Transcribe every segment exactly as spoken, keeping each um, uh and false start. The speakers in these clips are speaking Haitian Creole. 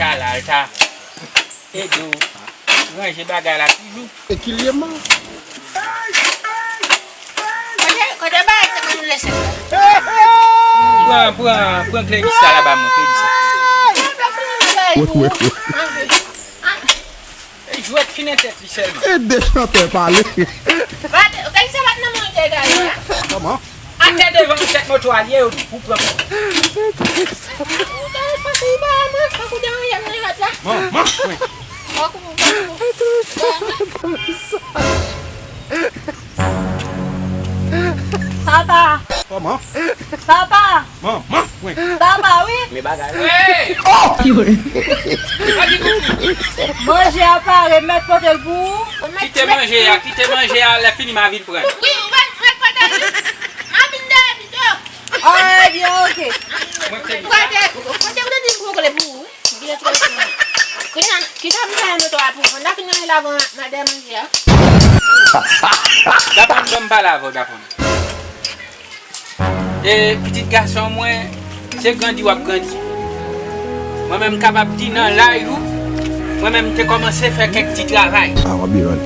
Alta, Alta. Ede w ranje bagay la toujou. Ekilyèman. Kote, kote bagay sa pou nou lese? Pran, pran, pran klewis sa la ba mwen, klewis sa. Wi, wi, wi. Jwèt finen tèt li sèlman. Ede chantè pale. Bat, kay sa bat nan mwen te gade a. Kòman? Atè devan tèt moto a li ye, ou pran. Ou te fòse ba mwen, fòk ou deranje mwen lòt la. Bon, bon, wi. Fòk ou, fòk ou. Papa. Kòman? Papa. Manman mwen. Papa, wi. Men bagay la. Hey! Oh! Manje a pare, mèt pote l pou ou. Kite manje a, kite manje a, lè fini m a vin pran. Wi, ou mèt, mèt pote l, wi. M a vin dèyè pito. Ah, ebyen, oke. Mwen te di sa. Kote, kote ou te di m pou kote pou ou, wi. Kite twò. Kounya, kite m fè moto a pou ou. N a fini lavan, m a dèyè manje a. Dapon, ban m pale avè w, Dapon. E pitit gason mwen, se grandi w ap grandi. Mwen menm m kapab di nan laj ou, mwen menm m te kòmanse fè kèk ti travay. Ah, w ap byen pale.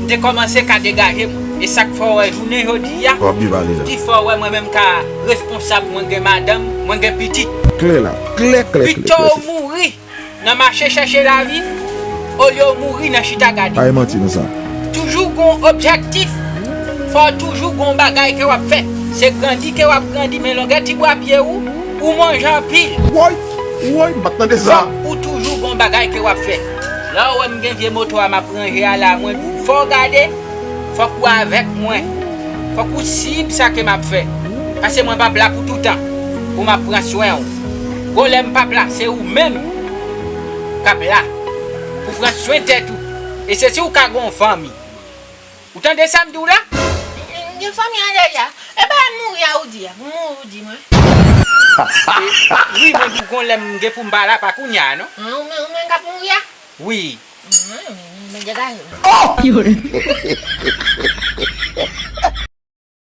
M te kòmanse ka degaje mwen. E sa k fè w wè jounen jodi a, w ap byen pale la, ki fè w wè mwen menm m ka responsab, mwen gen madanm, mwen gen pitit. Klè la, klè, klè, klè, klè. Pito w mouri nan mache chèche lavi, olye w mouri nan chita gade. Pa gen manti nan sa. Toujou gon objektif. Fò w toujou gon bagay ke w ap fè. Se grandi ke w ap grandi, men longè ti bwa pye ou, ou manje anpil. Woy, woy, m pa t tande sa. Fòk ou toujou gon bagay ke w ap fè. Lè w wè m gen vye moto a m ap ranje a la, mwen di w, fò w gade. Fòk ou avèk mwen. Fòk ou sib sa ke m ap fè. Paske mwen p ap la pou toutan pou m ap pran swen w. Gwo lè m p ap la, se ou menm k ap la pou pran swen tèt ou. E se si w ka gon fanmi. Ou tande sa m di w la? M gen fanmi an deja. E pa mouri a ou di a. Mouri ou di mwen. Wi, mwen di w gon lè m gen pou m pa la, pa kounye a, non. An, ou menm, ou menm k ap mouri a? Wi. Mwen degaje mwen. Oh!